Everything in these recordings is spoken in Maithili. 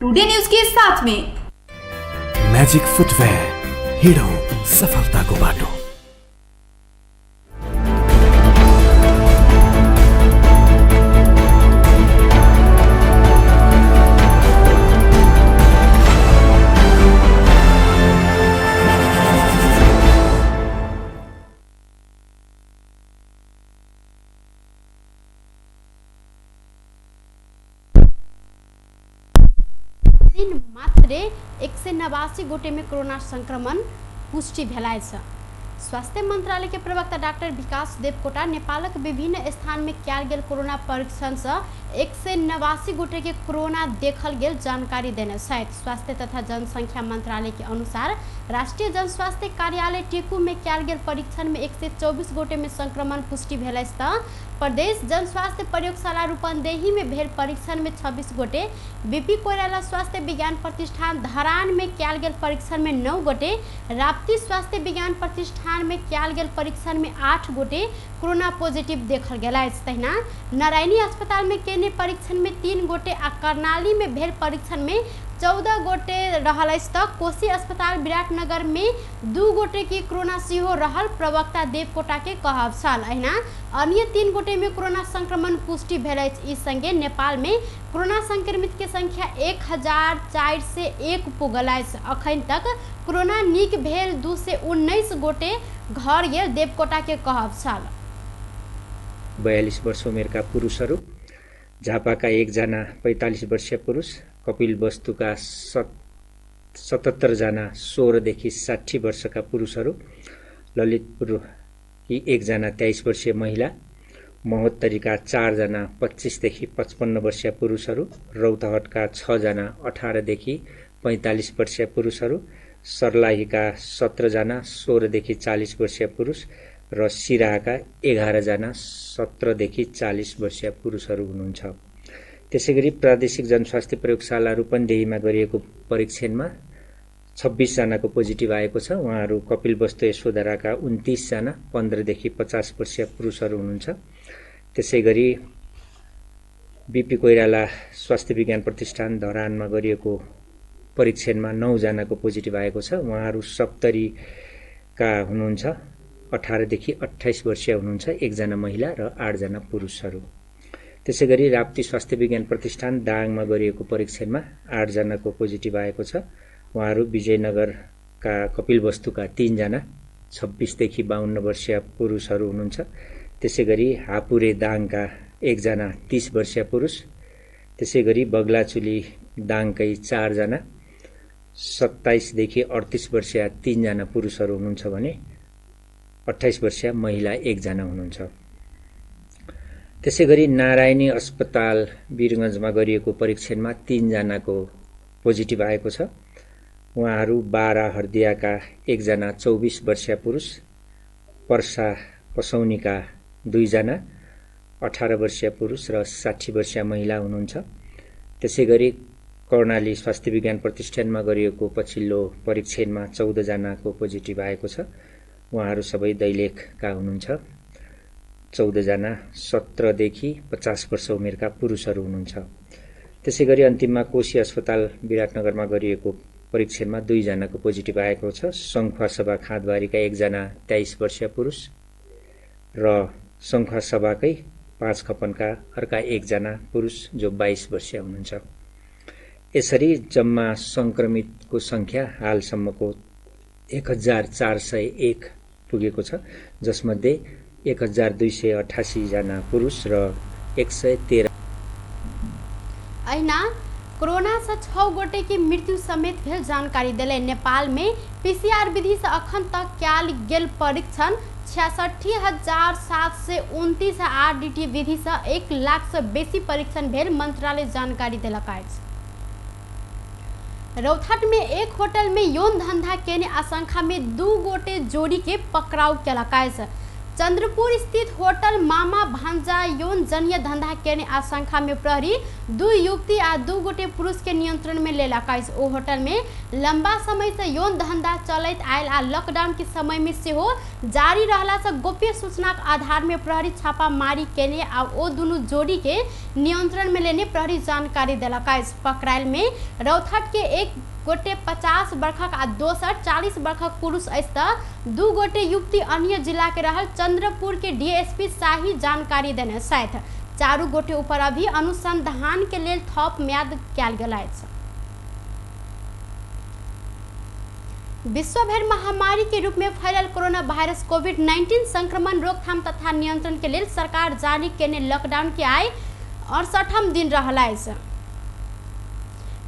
टुडे न्यूज के साथ में। म्याजिक फुटवेयर, हिँडौँ सफलताको बाटो। दिन मात्रे 189 गोटे में कोरोना संक्रमण पुष्टि भेल अछि। स्वास्थ्य मंत्रालय के प्रवक्ता डॉक्टर विकास देवकोटा नेपालक विभिन्न स्थान में कयल गेल कोरोना परीक्षण से 189 गोटे के कोरोना देखल गेल जानकारी देने छथि। स्वास्थ्य तथा जनसंख्या मंत्रालय के अनुसार राष्ट्रीय जनस्वास्थ्य कार्यालय टेकू में कयल गेल परीक्षण में 124 गोटे में संक्रमण पुष्टि भेल अछि त प्रदेश जनस्वास्थ्य प्रयोगशाला रूपन्देही में भेल परीक्षण में 26 गोटे, बीपी कोइराला स्वास्थ्य विज्ञान प्रतिष्ठान धरान में कयल गेल परीक्षण में 9 गोटे, राप्ती स्वास्थ्य विज्ञान प्रतिष्ठान में कयल गेल परीक्षण में 8 गोटे कोरोना पॉजिटिव देखल गेल अछि। तहिना नारायणी अस्पताल में केने परीक्षण में 3 गोटे आ कर्णाली में भेल परीक्षण में 14 गोटे रहल अछि त कोशी अस्पताल विराटनगर में 2 गोटे के कोरोना सेहो रहल प्रवक्ता देवकोटा के कहब छल। अहिना अन्य 3 गोटे में कोरोना संक्रमण पुष्टि भेल अछि। ई संगे नेपाल में कोरोना संक्रमित के संख्या 1401 पुगल अछि। अखन तक कोरोना नीक भेल 219 गोटे घर गेल देवकोटा के कहब छल। 42 वर्ष उमेरका पुरुषहरू, झापाका 1 45 वर्षीय पुरुष, कपिल वस्तुका 77 16 60 वर्षका पुरुषहरू, ललितपुरकी 1 23 वर्षीय महिला, महोत्तरीका 4 25 55 वर्षीय पुरुषहरू, रौतहटका 6 18 45 वर्षीय पुरुषहरू, सर्लाहीका 17 16 40 वर्षीय पुरुष र सिराहाका 11 17 40 वर्षीय पुरुषहरू हुनुहुन्छ। त्यसैगरी प्रादेशिक जनस्वास्थ्य प्रयोगशाला रूपन्देहीमा गरिएको परीक्षणमा 26 जनाको पोजिटिभ आएको छ। उहाँहरू कपिलवस्तु यशोधराका 29 15 50 वर्षीय पुरुषहरू हुनुहुन्छ। त्यसैगरी बीपी कोइराला स्वास्थ्य विज्ञान प्रतिष्ठान धरानमा गरिएको परीक्षणमा 9 जनाको पोजिटिभ आएको छ। उहाँहरू सप्तरीका हुनुहुन्छ, 18 28 वर्षीय हुनुहुन्छ, 1 महिला र 8 पुरुषहरू। त्यसैगरी राप्ती स्वास्थ्य विज्ञान प्रतिष्ठान दाङमा गरिएको परीक्षणमा 8 जनाको पोजिटिभ आएको छ। उहाँहरू विजयनगरका कपिलवस्तुका 3 26 52 वर्षीय पुरुषहरू हुनुहुन्छ। त्यसैगरी हापुरे दाङका 1 30 वर्षीय पुरुष, त्यसैगरी बगलाचुली दाङकै 4 27 38 वर्षीय 3 पुरुषहरू हुनुहुन्छ भने 28 वर्षीय महिला 1 हुनुहुन्छ। त्यसैगरी नारायणी अस्पताल वीरगञ्जमा गरिएको परीक्षणमा 3 जनाको पोजिटिभ आएको छ। उहाँहरू 12 हर्दियाका 1 24 वर्षीय पुरुष, पर्सा पसौनीका 2 18 वर्षीय पुरुष र 60 वर्षीय महिला हुनुहुन्छ। त्यसैगरी कर्णाली स्वास्थ्य विज्ञान प्रतिष्ठानमा गरिएको पछिल्लो परीक्षणमा 14 जनाको पोजिटिभ आएको छ। उहाँहरू सबै दैलेखका हुनुहुन्छ। 14 जना 17 50 वर्ष उमेरका पुरुषहरू हुनुहुन्छ। त्यसैगरी अन्तिममा कोशी अस्पताल विराटनगरमा गरिएको परीक्षणमा 2 जनाको पोजिटिभ आएको छ। सङ्खुवासभा खाँदबारीका 1 23 वर्षीय पुरुष र सङ्खुवासभाकै 5 खपनका अर्का 1 पुरुष जो 22 वर्षीय हुनुहुन्छ। यसरी जम्मा सङ्क्रमितको सङ्ख्या हालसम्मको 1401 पुगेको छ, जसमध्ये 1288 जना पुरुष र 113। अहिना कोरोना से 6 गोटे के मृत्यु समेत भेल जानकारी दिले। नेपाल में पीसीआर विधि से अखन तक कयल गेल परीक्षण 66,729 आरडीटी विधि से 1 लाख से बेसी परीक्षण भेल मंत्रालय जानकारी देलक अछि। रौतहट में एक होटल में यौन धंधा केने आशंका में 2 गोटे जोड़ी के पकड़ाव केलक अछि। चंद्रपुर स्थित होटल मामा भांजा यौन जन्य धंधा केने आशंका में प्रहरी 2 युवती आ 2 गोटे पुरुष के नियंत्रण नियंत्रण में लेलक अछि। ओ होटल में लंबा समय से यौन धंधा चलैत आयल आ लॉकडाउन के समय में सेहो जारी रहला से गोप्य सूचना के आधार में प्रहरी छापामारी केने आ ओ दुनू जोड़ी के नियंत्रण में लेने प्रहरी जानकारी देलक अछि। पकड़ायल में रौतहट के एक गोटे 50 वर्षक आ दोसर 40 वर्षक पुरुष अछि त 2 गोटे युवती अन्य जिला के रहल चंद्रपुर के डीएसपी शाही जानकारी देने छथि। 4 गोटे ऊपर अभी अनुसंधान के लेल थप म्याद कयल गेल अछि। विश्वभर महामारी के रूप में फैलल कोरोना वायरस कोविड-19 संक्रमण रोकथाम तथा नियंत्रण के लेल सरकार जारी केने लॉकडाउन के आइ 68वां दिन रहल अछि।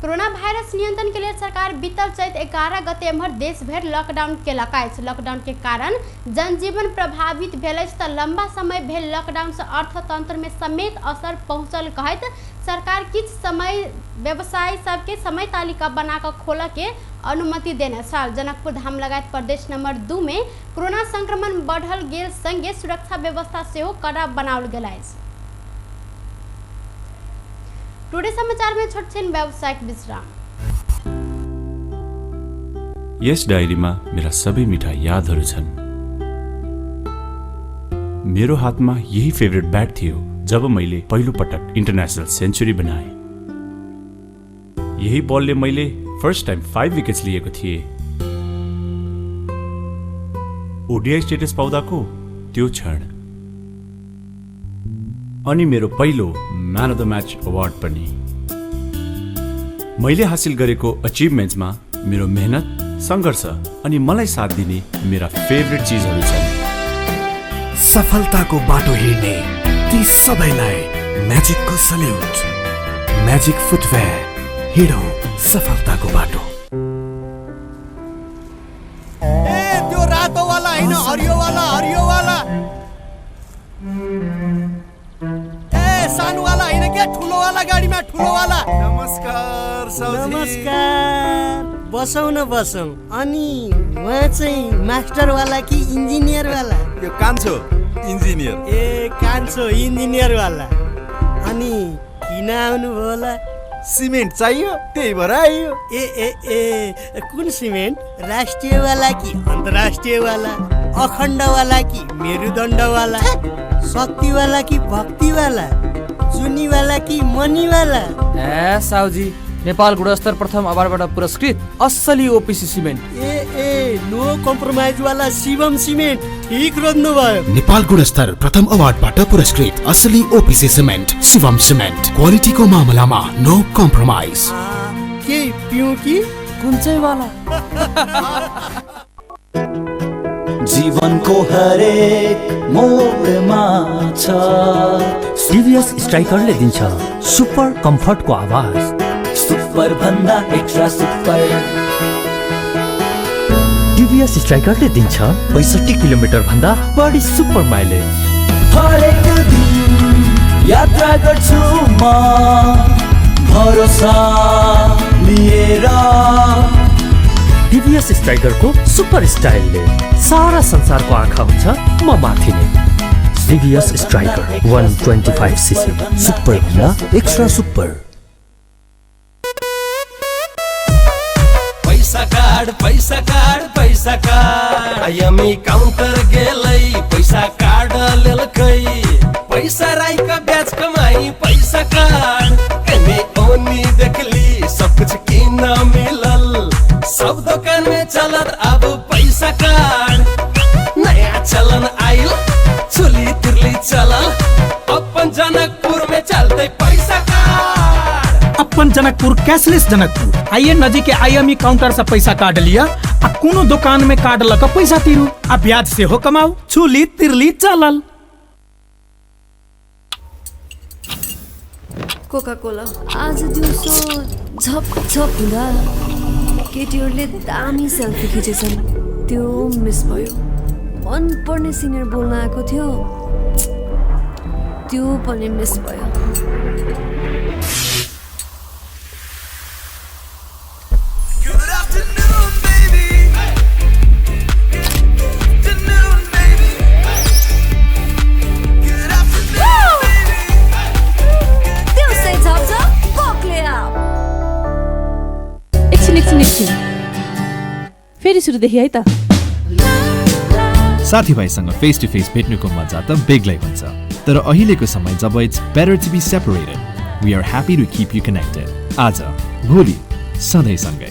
कोरोना वायरस नियंत्रण के लिए सरकार बीतल चैत 11 गते एम्हर देश भरि लॉकडाउन केलक अछि। लॉकडाउन के कारण जनजीवन प्रभावित भेल अछि त लंबा समय भेल लॉकडाउन से अर्थतंत्र में समेत असर पहुंचल कहैत सरकार किछु समय व्यवसायी सबके समय तालिका बना कऽ खोलऽ के अनुमति देने छल। जनकपुर धाम लगायत प्रदेश नंबर 2 में कोरोना संक्रमण बढ़ल गेल संगे सुरक्षा व्यवस्था सेहो कड़ा बनाओल गेल अछि। टुडे समाचार में छोट छिन व्यावसायिक विश्राम। यस डायरीमा मेरा सबै मिठा यादहरू छन्। मेरो हातमा यही फेभरेट ब्याट थियो जब मैले पहिलो पटक इन्टरनेसनल सेन्चुरी बनाएँ। यही बलले मैले फर्स्ट टाइम 5 विकेट्स लिएको थिएँ। ओडिआई स्टेटस पाउँदाको त्यो क्षण अनि मेरो पहिलो man of the match award पनि। मैले हासिल गरेको अचिभमेन्ट्समा मेरो मेहनत, सङ्घर्ष अनि मलाई साथ दिने मेरा फेभरेट चिजहरू छन्। सफलताको बाटो हिँड्ने ती सबैलाई म्याजिकको सल्युट। म्याजिक फुटवेयर, हिँडौँ सफलताको बाटो। ए त्यो रातोवाला हैन, हरियोवाला, हरियोवाला। ए सानोवाला हैन के, ठुलोवाला गाडीमा, ठुलोवाला। नमस्कार साउजी। नमस्कार, बसौँ न बसौँ। अनि उहाँ चाहिँ मास्टरवाला कि इन्जिनियरवाला? यो कान्छो इन्जिनियर। ए कान्छो इन्जिनियरवाला। अनि किन आउनुभयो होला? सिमेन्ट चाहियो त्यही भएर आइयो। ए ए ए कुन सिमेन्ट? राष्ट्रियवाला कि अन्तर्राष्ट्रियवाला? अखण्डवाला कि मेरुदण्डवाला? शक्तिवाला कि भक्तिवाला? जुनीवाला कि मनीवाला? ए साउजी, नेपाल गुणस्तर प्रथम अवार्डबाट पुरस्कृत असली ओपिसी सिमेन्ट। ए ए नो कम्प्रोमाइज वाला शिवम सिमेन्ट, ठीक रोज्नु भयो। नेपाल गुणस्तर प्रथम अवार्डबाट पुरस्कृत असली ओपिसी सिमेन्ट शिवम सिमेन्ट, क्वालिटीको मामलामा नो कम्प्रोमाइज। के पिउँ कि कुन चाहिँ वाला? जीवनको हरेक मोडमा छ टिभीएस स्ट्राइकरले दिन्छ सुपर कम्फर्टको आवाज, सुपर भन्दा एक्स्ट्रा सुपर। टिभीएस स्ट्राइकरले दिन्छ 65 किलोमिटर भन्दा बढी सुपर माइलेज। हरेक दिन यात्रा गर्छु म भरोसा लिएर। टिभीएस स्ट्राइकरको सुपर स्टाइलले सारा संसारको आँखा हुन्छ म माथि नै। टिभीएस स्ट्राइकर 125 सीसी, सुपर भन्दा एक्स्ट्रा सुपर। पैसा कार्ड, पैसा कार्ड, पैसा कार्ड। आईएमई काउंटर गेलै पैसा कार्ड लेलकै, पैसा राइक ब्याज कमाई पैसा कार्ड। एने ओनी देखली सब कुछ किन मिलल, सब दुकान में चलत अब पैसा कार्ड। नया चलन आइल चुली तिरली चलल, अपन जनकपुर में चलते पैसा कार्ड। अपन जनकपुर कैशलेस जनकपुर। आइए नजीक के आईएमई काउंटर से पैसा कार्ड लिया आ कोनो दुकान में कार्ड लक पैसा तीरू आ ब्याज से हो कमाओ, चुली तिरली चलल। कोका कोला आज दिउँसो झप झप हुँदा केटीहरूले दामी सेल्फी खिचेछन्, त्यो मिस भयो। मनपर्ने सिनियर बोल्न आएको थियो, त्यो पनि मिस भयो। दिउँसै झप झप कोक्ले अप। एकछिन एकछिन फेरि सुरुदेखि है त। साथीभाइसँग फेस टु फेस भेट्नुको मजा त बेग्लै हुन्छ, तर अहिलेको समय जब it's better to be separated, we are happy to keep you connected. आज भोलि सधैँ सँगै।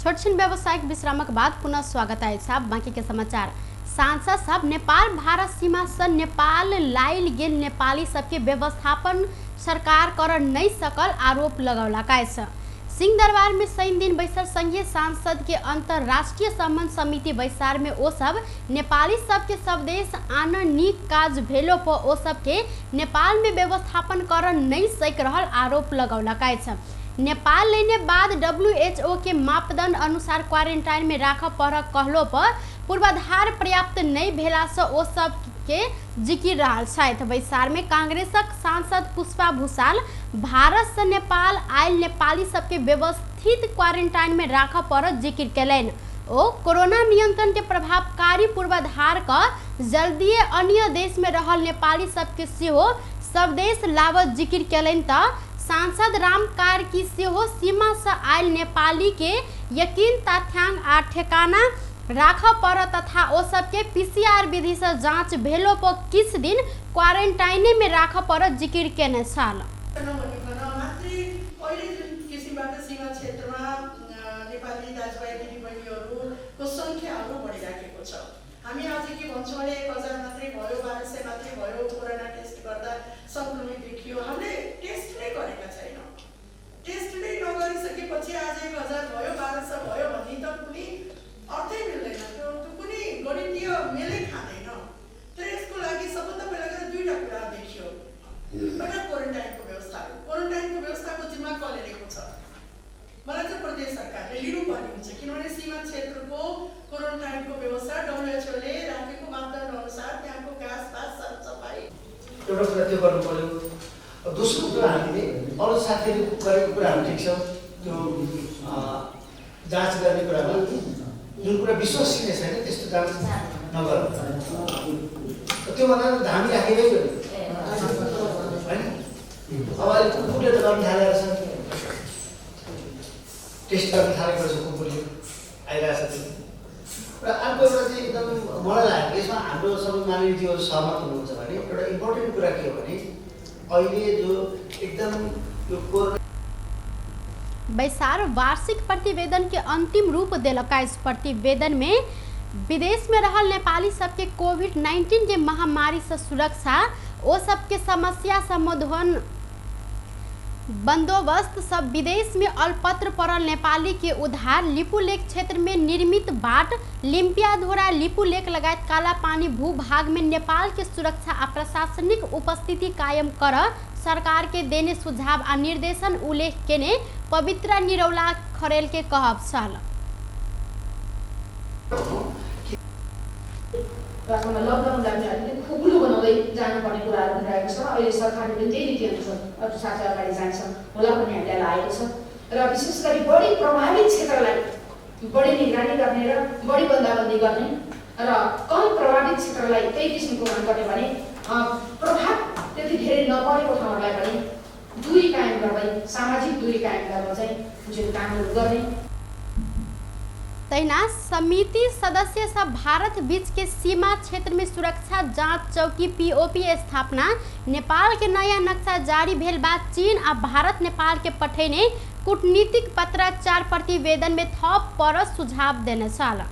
छोटछिन व्यावसायिक विश्रामक बाद पुनः स्वागत अछि बाँकी के समाचार। सांसद सब नेपाल भारत सीमा से नेपाल लाइल गेल नेपाली सबके व्यवस्थापन सरकार कर नहीं सकल आरोप लगौलक अछि। सिंहदरबार में शनि दिन बैसल संघीय सांसद के अंतर्राष्ट्रीय संबंध समिति बैसार में ओ सब नेपाली सबके स्वदेश आन नीक काज भेलो पर ओ सबके नेपाल में व्यवस्थापन कर नहीं सक रहल आरोप लगौलक अछि। नेपाल लेने बाद WHO के मापदंड अनुसार क्वारेंटाइन में राख पर कहलो पर पूर्वाधार पर्याप्त नहीं भेला से ओ सब के जिकिर रहल छथि। बैसार में कांग्रेसक सांसद पुष्पा भूषाल भारत से नेपाल आयल नेपाली सबके व्यवस्थित क्वारेंटाइन में राख पर जिकिर केलनि। ओ कोरोना नियंत्रण के प्रभावकारी पूर्वाधार क जल्दिए अन्य देश में रहल नेपाली सबके सेहो स्वदेश लाबत जिकिर केलनि। त सांसद राम कार्की सेहो सीमा से आयल नेपाली के यकीन तथ्यांक आ ठेकाना राख पर तथा ओ सबके पीसीआर विधि से जांच भेलो पर किछु दिन क्वारेंटाइने में राख पर जिकिर केने छल। हामी आज के भन्छौँ भने 1000 मात्रै भयो, 1200 मात्रै भयो, कोरोना टेस्ट गर्दा सङ्क्रमित देखियो। हामीले टेस्ट नै गरेका छैनौँ। टेस्ट नै नगरिसकेपछि आज 1000 भयो, 1200 भयो भन्ने त कुनै अर्थै मिल्दैन, त्यो कुनै गणितीय मेलै खाँदैन। तर यसको लागि सबभन्दा पहिला गएर दुईवटा कुरा देखियो। एउटा क्वारेन्टाइनको व्यवस्था, क्वारेन्टाइनको व्यवस्थाको जिम्मा कसले लिएको छ? मलाई चाहिँ प्रदेश सरकारले लिनुपर्ने हुन्छ, किनभने सीमा क्षेत्रको क्वारेन्टाइनको व्यवस्था डब्लुएचओले राखेको मापदण्ड अनुसार त्यहाँको घाँसपास सरसफाइ एउटा कुरा त्यो गर्नु पर्यो। दोस्रो कुरा हामीले अरू साथीहरूले गरेको कुराहरू ठिक छ, त्यो जाँच गर्ने कुरामा जुन कुरा विश्वसनीय छैन त्यस्तो जाँच नगर्नु, त्योभन्दा त धामी राखेकै हो होइन। अब अहिले कुकुरले त गर्नु थालेको छ, टेस्ट गर्न थालेको छ, कुकुरले आइरहेको छ त्यो। र अर्को एउटा चाहिँ एकदम मलाई लाग्यो यसमा हाम्रो सबै माननीयज्यूहरू सहमत हुनुहुन्छ भने एउटा इम्पोर्टेन्ट कुरा के हो भने अहिले जो एकदम यो कोरोना बैसार वार्षिक प्रतिवेदन के अंतिम रूप देलक। इस प्रतिवेदन में विदेश में रहल नेपाली सबके कोविड-19 के महामारी से सुरक्षा, ओ सबके समस्या समाधान बंदोबस्त, सब विदेश में अलपत्र पड़ल नेपाली के उधार, लिपुलेख क्षेत्र में निर्मित बाट, लिम्पियाधुरा लिपुलेख लगायत कालापानी भूभाग में नेपाल के सुरक्षा आ प्रशासनिक उपस्थिति कायम कर सरकार के देने सुझाव आ निर्देशन उल्लेख केने पवित्रा निरौला खरेल के कहब छल। वास्तवमा लकडाउनलाई चाहिँ अलिकति खुकुलो बनाउँदै जानुपर्ने कुराहरू भनिरहेको छ। अहिले सरकारले पनि त्यही नीति अनुसार साथै अगाडि जान्छ होला भन्ने हामीलाई लागेको छ। र विशेष गरी बढी प्रभावित क्षेत्रलाई बढी निगरानी गर्ने र बढी बन्दाबन्दी गर्ने र कम प्रभावित क्षेत्रलाई त्यही किसिमको काम गर्ने भने प्रभाव त्यति धेरै नपरेको ठाउँहरूलाई पनि दूरी कायम गर्दै सामाजिक दूरी कायम गर्न चाहिँ जुन कामहरू गर्ने। तहिना समिति सदस्य सब भारत बीच के सीमा क्षेत्र में सुरक्षा जांच चौकी पीओपी स्थापना, नेपाल के नया नक्शा जारी भेल बाद चीन आ भारत नेपाल के पठेने कूटनीतिक पत्राचार प्रतिवेदन में थप पर सुझाव देने छल।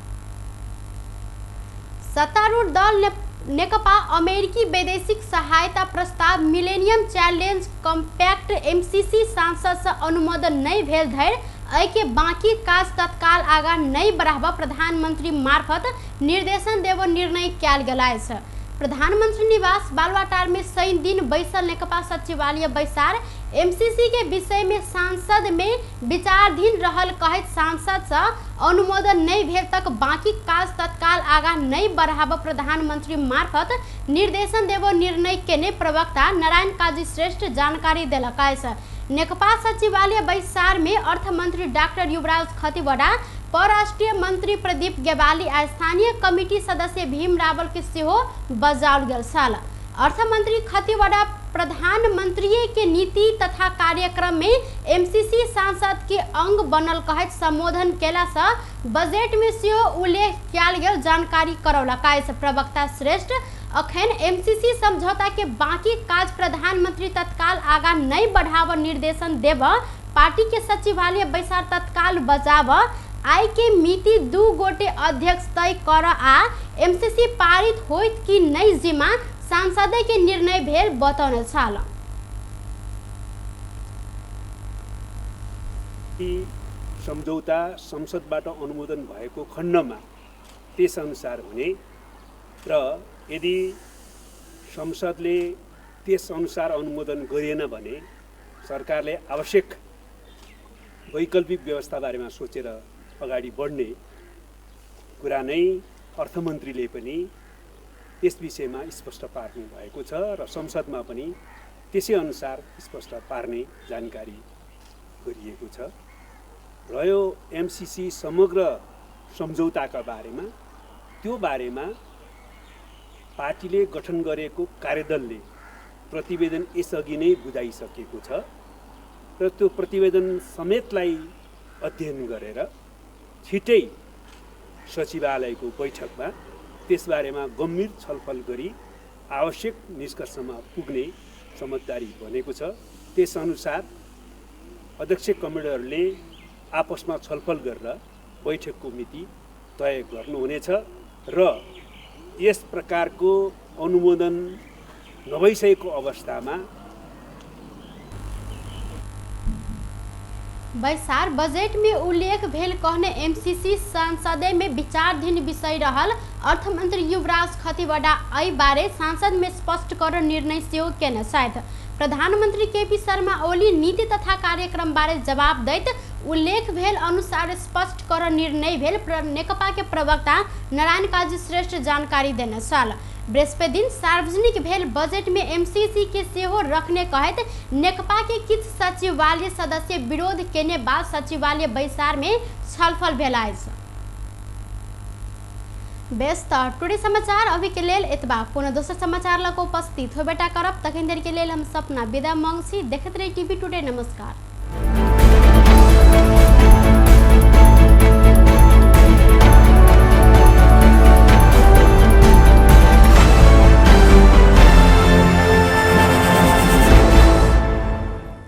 सत्तारूढ़ दल नेकपा अमेरिकी वैदेशिक सहायता प्रस्ताव मिलेनियम चैलेंज कम्पैक्ट एमसीसी सांसद से अनुमोदन नहीं भेल धरि एहि बाकी काज तत्काल आगा नहीं बढ़ाब प्रधानमंत्री मार्फत निर्देशन देव निर्णय कयल गेल अछि। प्रधानमंत्री निवास बालुवाटार में शनि दिन बैसल नेकपा सचिवालय बैसार एमसीसी के विषय में सांसद में विचाराधीन रहल कहैत सांसद से अनुमोदन नहीं भेल तक बाकी काज तत्काल आगा नहीं बढ़ाब प्रधानमंत्री मार्फत निर्देशन देव निर्णय केने प्रवक्ता नारायण काजी श्रेष्ठ जानकारी देलक अछि। नेकपा सचिवालय बैसार में अर्थमंत्री डॉक्टर युवराज खतिवड़ा, परराष्ट्रीय मंत्री प्रदीप गेवाली आ स्थानीय कमिटी सदस्य भीम रावल के सेहो बजाओल गेल छल। अर्थमंत्री खतिवड़ा प्रधानमंत्री के नीति तथा कार्यक्रम में एमसीसी सांसद के अंग बनल कहैत संबोधन केला से बजट में सेहो उल्लेख कयल गेल जानकारी करौलक अछि। प्रवक्ता श्रेष्ठ अखन एमसीसी समझौता के बाकी काज प्रधानमंत्री तत्काल आगा नहीं बढ़ाव निर्देशन देव, पार्टी के सचिवालय बैसार तत्काल बजाव, आइ के मिति 2 गोटे अध्यक्ष तय कर आ एमसीसी पारित होइत कि नहीं जिम्मा सांसद के निर्णय भेल बतौने छल। सम्झौता संसदबाट अनुमोदन भएको खण्डमा त्यसअनुसार हुने र यदि संसदले त्यसअनुसार अनुमोदन गरेन भने सरकारले आवश्यक वैकल्पिक व्यवस्था बारेमा सोचेर अगाडि बढ्ने कुरा नै अर्थमन्त्रीले पनि त्यस विषयमा स्पष्ट पार्नु भएको छ र संसदमा पनि त्यसै अनुसार स्पष्ट पार्ने जानकारी गरिएको छ। र यो एमसीसी समग्र सम्झौताका बारेमा त्यो बारेमा पार्टीले गठन गरेको कार्यदलले प्रतिवेदन यसअघि नै बुझाइसकेको छ र त्यो प्रतिवेदन समेतलाई अध्ययन गरेर छिटै सचिवालयको बैठकमा त्यसबारेमा गम्भीर छलफल गरी आवश्यक निष्कर्षमा पुग्ने समझदारी बनेको छ। त्यसअनुसार अध्यक्ष कमिटीहरूले आपसमा छलफल गरेर बैठकको मिति तय गर्नुहुनेछ र यस प्रकारको अनुमोदन नभइसकेको अवस्थामा बैसार बजट में उल्लेख भेल कहने एमसीसी संसदे में विचाराधीन विषय रहल अर्थमंत्री युवराज खतिवड़ा एहि बारे सांसद में स्पष्ट कर निर्णय सेहो केने छथि। प्रधानमंत्री केपी शर्मा ओली नीति तथा कार्यक्रम बारे जवाब दैत उल्लेख भेल अनुसार स्पष्ट कर निर्णय भेल नेकपा के प्रवक्ता नारायण काजी श्रेष्ठ जानकारी देने छल। बृहस्पति दिन सार्वजनिक भेल बजट में एमसीसी के सेहो रखने कहैत नेकपा के किछु सचिवालय सदस्य विरोध केने बाद सचिवालय बैसार में छलफल भेल अछि। बेस त टुडे समाचार अभी के लेल एतबा। कोनो दोसर समाचार लऽ कऽ उपस्थित होबेटा करब, तखन देर के लेल हम सपना विदा मांग छी। देखैत रही टीवी टुडे। नमस्कार।